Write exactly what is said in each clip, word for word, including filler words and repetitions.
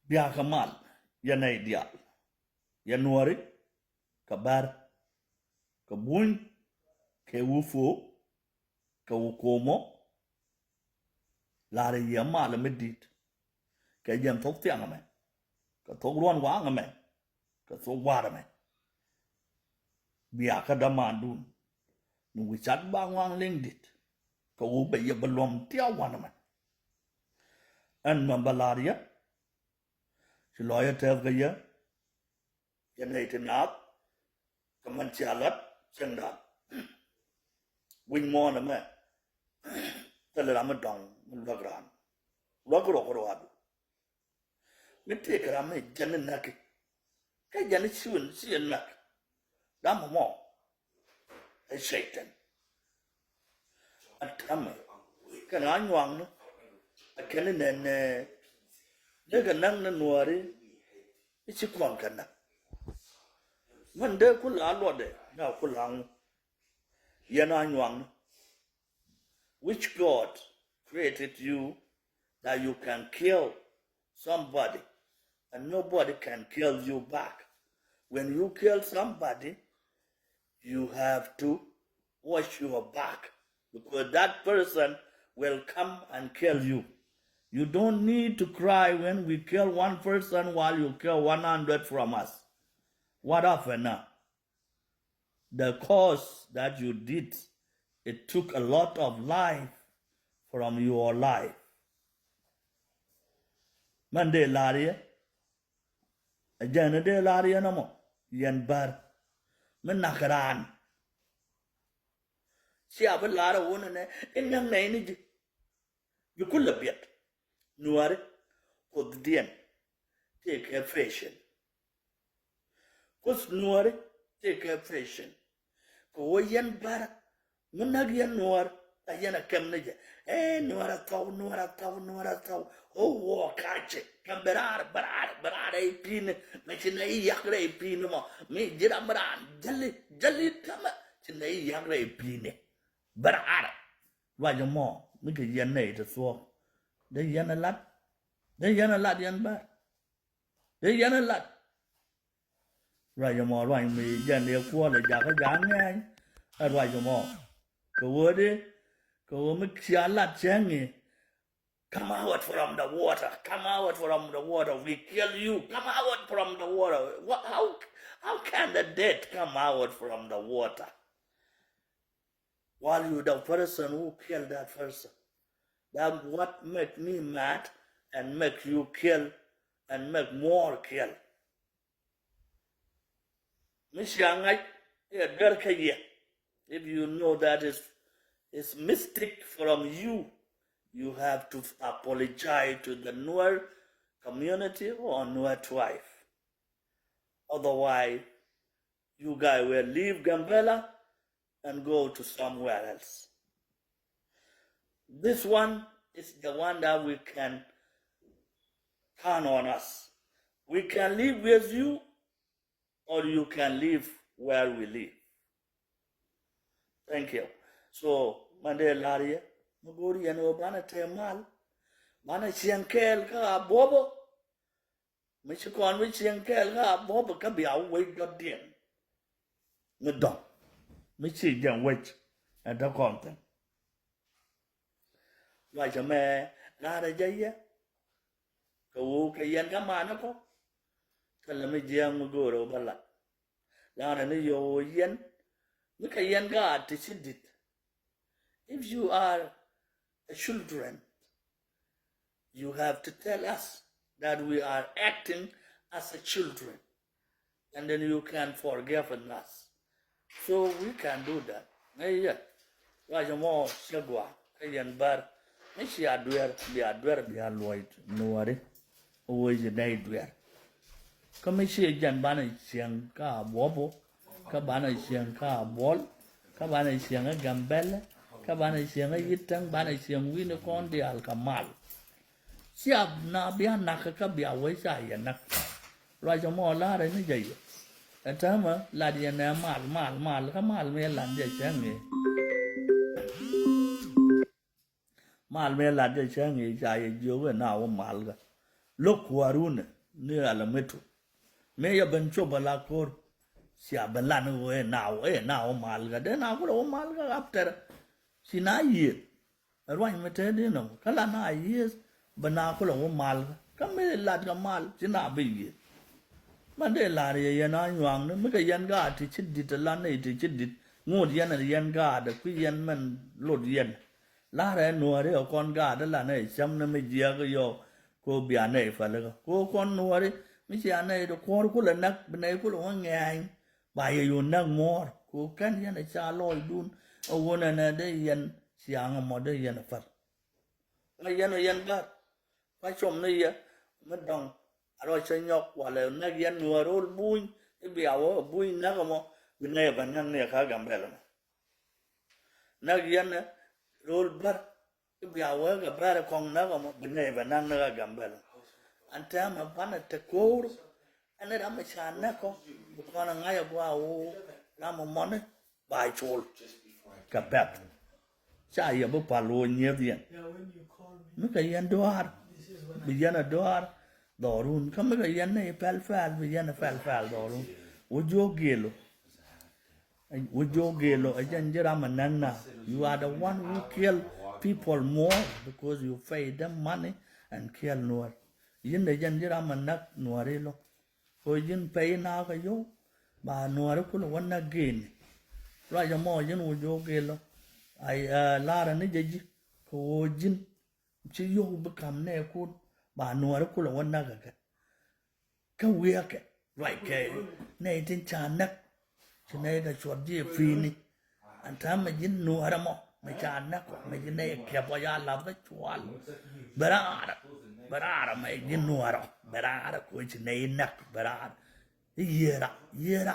Biakä mal, yɛn nɛy diaal, yɛn Nuääri, kɛ Bär, kɛ Buny, kɛ Wupo, kɛ Wukomo. La̱rä yɛ mal mi di̱t kɛ jɛn thok thiaŋ ɛmɛ, kɛ thok ruɔ̱n waŋ ɛmɛ, kɛ thok wa̱r ɛmɛ. Biakä dämandun, ni wi̱i̱ cat ba ŋuaŋ liŋ di̱t, kɛ wu bɛ yɛ bä luɔ̱m tiaw wanɛ mɛ. Ɛn mɛ bä la̱r yɛ, ci lɔcdä tɛth kä yɛ, yɛ nɛy ti naath, kɛ mɛn cia la̱t cieŋdan. Wi̱c muɔ̱ɔ̱n ɛmɛ, thilɛ ram mi dɔ̱ŋ mi luäk raan. Luäk rɔ kɛ ruaadu. Mi tëëkɛ ram mi jɛn ni näki. Kä jɛn ni ci win ci yɛ näk. Dam mɔ ɛ cɛytɛn. A täämɛ kɛn a nyuaŋni. A kɛn ni nɛn nɛ. Dee kɛ näk ni Nuääri. I̱ ci kɔn kɛ näk. Mɛn dee kul a luɔtdɛ na kul a ŋu. Yɛn a nyuaŋni. Which God created you that you can kill somebody and nobody can kill you back? When you kill somebody, you have to watch your back, because that person will come and kill you. You don't need to cry when we kill one person while you kill one hundred from us. What happened now? The cause that you did, it took a lot of life from your life. Mɛn dee la̱r yɛ, ɛ jɛn dee la̱r yɛ nɔmɔ, yɛn Bär mi nak raan. Cia bi la̱r ɛ wun ɛnɛ in näk nɛy ni ji̱. Bi kulɛ biɛt. Nuääri, Kuothdiɛn tëëkɛ fashion. Kuoth Nuääri tëëkɛ fashion. Kɛ ɣöö yɛn Bär mi näk yɛn Nuäär, a yɛn a kɛm ni jɛ. Ee, Nuäär a thɔw, Nuäär a thɔw, Nuäär a thɔw. O wä kacɛ kɛm bi raar, bi raar, bi raar rɛy pi̱i̱ni. Mɛ ci nɛ i̱ yak rɛy pi̱i̱ni mɔ. Mi ji̱ ram bi raar jäli, jäli tämɛ. Ci nɛ i̱ yak rɛy pi̱i̱ni. Bi raar. Ruac ɛmɔ mi kɛ yɛn nɛy ti thuɔ̱k. Dee yɛn ɛ lat. Dee yɛn ɛ lat yɛn Bär. Dee yɛn ɛ lat. Ruac ɛmɔ ruac mi jɛn dee kuɔl ɛ jakä ja̱a̱ŋ ŋɛ̈ny. Ɛ ruac ɛmɔ. Kɛ ɣöö dee, kɛ ɣöö mi cia lat cäŋ i̱. Come out from the water. Come out from the water. We kill you. Come out from the water. What, how, how can the dead come out from the water? While you the person who killed that person. That what make me mad and make you kill and make more kill. Mi cia ŋa̱c i̱ a duer kä yɛ. If you know that is, is mistake from you, you have to apologize to the Nuer community or Nuer tribe. Otherwise, you guys will leave Gambela and go to somewhere else. This one is the one that we can count on us. We can live with you or you can live where we live. Thank you. So, mande la̱r yɛ, mi go̱o̱r yɛn ɣöö banɛ te mal, banɛ cieŋ kɛɛl kä a buɔ̱pä. Mi ci kɔn bi cieŋ kɛɛl kä a buɔ̱pä kä bia wec dɔ̱diɛn. Mi dɔ̱ŋ. Mi ci jɛn wec ɛ däkɔn thi̱n. Ruacä mɛ la̱rä jɛ yɛ. Kɛ ɣöö kɛ yɛn kä manä kɔ. Kä lɛ mi jiääk mi go̱o̱rä wä bä lat. La̱rä ni yɛ ɣöö yɛn mi kɛ yɛn kä a ti ci di̱t. If you are a children, you have to tell us that we are acting as a children, and then you can forgive us. So we can do that. Ŋäc yɛ. Ruacä mɔ cä gɔaa kä yɛn bär. Mi cia duer, bia duer, bia luɔc Nuääri. Ɣöö ci nɛy duer. Kä mi ci jɛn banɛ cieŋ kä a buɔ̱pä, kä banɛ cieŋ kä a buɔl, kä banɛ cieŋ kä Gambɛlɛ, kä banɛ cieŋ kä Yitäŋ, banɛ cieŋ wi̱ni kɔn diaal kä mal. Cia na bia nak kä bia wec ca yɛ nak. Ruacä mɔ la̱rä ni jɛ yɛ. Ɛ täämɛ lat yɛn ɛ mal, mal, mal, kä mal mi ɛ lat jɛ cäŋ i̱. Mal mi lat jɛ cäŋ i̱ ca yɛ jiök ɛ na wä mal kä. Lo̱k kuäärun ɛ. ni ala metu. Mëë yɛ ben cop ala ko̱r. Cia ben lan ɣöö ɛ na wä, ɛ na wä malkä. Dee na kulɛ wä malkä after. Ci na yiëë. Ɛ ruany mi te di nɔ. Kä lan a yiëë. Bɛ na kulɛ wä malkä. Kä mi lat kɛ mal. Ci na bi yiëë. Man dee lar yɛ yɛn a nyuaŋni. Mi kɛ yɛn gaat ti ci dit, lan ni ti ci dit. Ŋut yɛn ɛ yɛn gaat, kui̱ yɛn mɛn lot yɛn. Lar ɛ nuɔ̱ɔ̱ri ɛ kɔn gaat, lan ɛ cäm ni mi jiääk yɔ. Ko bia nɛy pälikä. Ko kɔn nuɔ̱ɔ̱ri, mi cia nɛy ti kuɔ̱r kulɛ näk, bi nɛy kulɛ wä ŋɛ̈ny. Ba yɛ yo̱o̱ näk muɔ̱ɔ̱r. Ko kɛn yɛn a ca lɔɔcdun. A wun ɛnɛ dee yɛn ciaŋ ɛmɔ dee yɛn a päl. Ŋa yɛn a yɛn gät. Kua com ni yɛ. Mi dɔŋ. A rɔ cä nyɔk walɛ näk yɛn nuɔ̱ɔ̱r rol buny. I̱ bia wä buny näk ɛmɔ. Bi nɛy bɛ näk ni ɛ kä Gambɛl ɛmɔ. Näk yɛn rol bär. I̱ bia wee kɛ bɛr kɔŋ näk ɛmɔ bi nɛy bɛ näk ni kä Gambɛl. Ɛn täämɛ banɛ te ko̱o̱r. Ɛn ram mi ca näk kɔ bi kɔn ɛ ŋa̱c ɛ gɔaa ɣöö ram mi mɔni ba col. Kɛ pɛ̈th ca yɛ bi pal ɣöö nyieth yɛn. Mi kɛ yɛn dɔaar bi yɛn ɛ dɔaar dhɔrun. Kä mi kɛ yɛn ni pɛl pɛl bi yɛn ɛ pɛl pɛl dhɔrun. Wä jiök giël ɔ. Wä jiök giël ɔ, ɛ jɛn ji̱ ram ɛ näk na. You are the one who kill people more because you pay them money and kill Nuer. Yɛn ɛ jɛn ji̱ ram ɛ näk Nuer ilɔ. Kɛ ɣöö ji̱n pay na kɛ yio̱w ba Nuer kulɛ wä näk geni. Ruac ɛmɔ yɛn wä jiök giël ɔ. Ay, ɛ, lar ɛ ni jɛ ji̱ kɛ ɣöö ji̱n ci yio̱w bi ka̱m nɛɛkun ba Nuer kulɛ wä näk ɛ kɛ. Kä wi̱i̱ akɛ ruac kɛ nɛy tin ca näk. Ci nɛy kɛ cuɔt ji̱ ɛ pi̱i̱ni. Ɛn täämɛ ji̱n Nuäärä mɔ mɛ ca näk kɔ mɛ ji̱ nɛy kiɛp ɔ ya lath kä cual. Bɛ raarä, bɛ raarä mɛ ji̱n Nuäärä bɛ raarä kɛ ci nɛy näk bɛ raarä. I̱ yiëra, yiëra,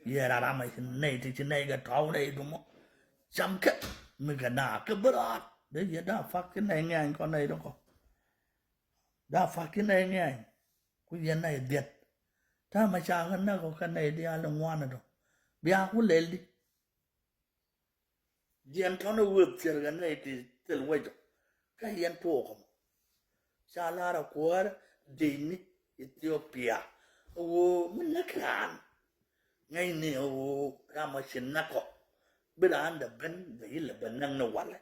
yiëra ram ɛ ci nɛy ti ci nɛy kɛ tɔw nɛy dumɔ. Cam kɛ mi kɛ na kɛ bɛ raar. Dee yɛ daa pak ki nɛy ŋɛ̈ny kɔ nɛy dɔkɔ. Daa pak ki nɛy ŋɛ̈ny. Ku yɛn nɛy dhiet. Täämɛ ca kɛ näk ɔ kɛ nɛy diaal in ŋuan in dɔ. Bia ku lɛl di. Jiɛn tɔn i̱ wëë thier kɛ nɛy ti thil wec ɔ. Kä yɛn tuɔɔk ɔ mɔ. Ca lar a kuäär dec ni Ethiopia. Ɣöö mi näk raan. Ŋäcni ɣöö ram a ci näk ɔ. Bi raan dɛ ben bɛ yi lɛ bɛ näk ni walɛ.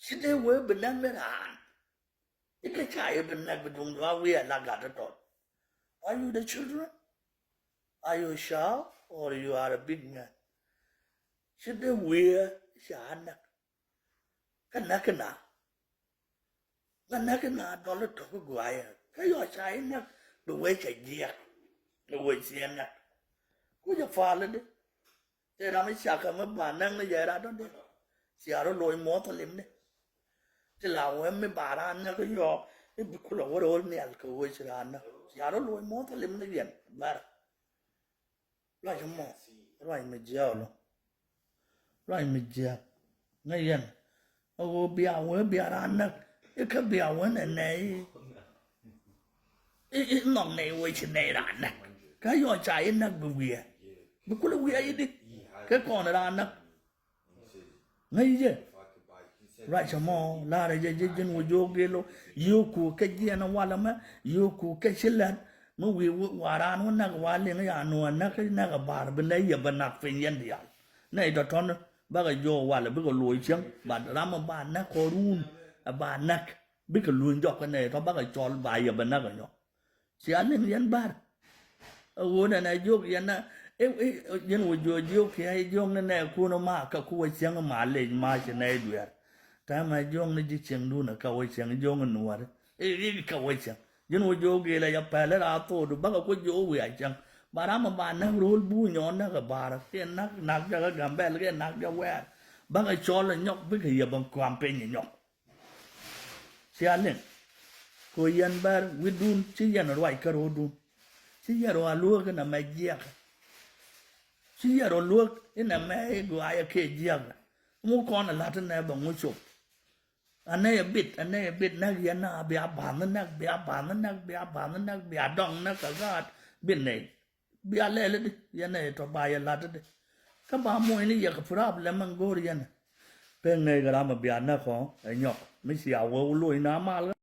Ci dee wee bi näk ni raan. I̱ kɛ ca yɛ bi näk bi duŋdu a wi̱i̱ a la gat tɔt. Are you the children? Are you a child or you are a big man? Ci dee wi̱i̱ ca näk. Kä näk na. Kä näk na dɔl tɔk guayɛ. Kä yɔ ca yɛ näk bi wee cɛ jiɛk. Bi wee ciɛ näk. Ku jɛ fa̱a̱l di. Tëë ram mi ciakä mi ba näk ni yɛ rat dɔ̱diɛn. Cia rɔ loc muɔth limni. Ti la wee mi ba raan näk yɔɔ i̱ bi kulɛ wä ro̱o̱l nhial kɛ wec raan näk. Cia rɔ loc muɔth limni yɛn bär. Ruac mɔ ruac mi jiääk lɔ. Ruac mi jiääk ŋäc yɛn. A ɣöö bia wee bia raan näk i̱ kä bia wee nɛ nɛy. I̱ i̱ nhɔk nɛy wee ci nɛy raan näk. Kä yɔɔ ca i̱ näk bi wiɛɛ bi kulɛ wiɛɛ i̱ di. Kɛ kɔn raan näk. Ŋäc yɛ. Ruac ɛmɔ laarɛ jɛ ji̱ ji̱n wä jiök gilɔ. Yio̱o̱ku kɛ jiɛn walɛ mɛ yio̱o̱ku kɛ ci lɛt. Mi wi̱i̱ wa raan wä näk wa liŋ ya nuɔ̱ɔ̱n näk näk a ba̱r bi nɛy yɛ bɛ nak piny yɛn diaal. Nɛy tɔ̱tɔ̱n bakɛ jiök walɛ bikɛ lo̱c cieŋ. But ram a ba näk kɔr wun a ba näk bikɛ luny jɔk kä nɛy tɔ̱ bakɛ cɔl ba yɛ bɛ näk a nyɔk. Cia liŋ yɛn bär. A ɣöö nɛnɛ jiök yɛn na i̱ i̱ yɛn wä jiök jiök kiɛ jiök ni nɛɛkun ma kä ku wä cieŋ ma lec ma ci nɛy dueer. Täämɛ jiök ni ji̱ cieŋdun kä wä cieŋ jiök ni nuɔ̱ɔ̱ri i̱ i̱ kä wä cieŋ. Ji̱n wä jiök gilɛ yɛ pɛl i̱ raa thokdu bäkɛ ku jiök wi̱i̱ a cieŋ. Ba ram a ba näk ro̱o̱l buuny nyɔɔn näk a ba̱a̱r kiɛ näk näk jɛ kä Gambɛl kiɛ näk jɛ wɛɛr. Bäkɛ cɔl a nyɔk bikɛ yɛ bä kua̱m piny a nyɔk. Cia liŋ. Kɛ ɣöö yɛn bär wi̱cdun ci yɛn ruac kä ro̱o̱dun. Ci yɛn rɔ a luäk inɛ mɛ jiɛk. Ci yɛn rɔ luäk inɛ mɛ i̱ gɔaa yɛ kɛ jiɛk. Ŋu kɔn a la̱t inɛ bɛ ŋu cop. Anɛ yɛ bit, anɛ yɛ bit näk yɛn na bia ba̱nh näk, bia ba̱nh näk, bia ba̱nh näk, bia dɔŋ näk kɛ gaat. Bit nɛy. Bia lɛl i̱di yɛn nɛy tɔ ba yɛ la̱t i̱di. Kä ba muɔ̱cni yɛ kɛ problem ɛn go̱o̱r yɛn. Pek nɛy kɛ ram ɛ bia näk kɔ ɛ nyɔk mi cia wee wä loc na mal ɣä.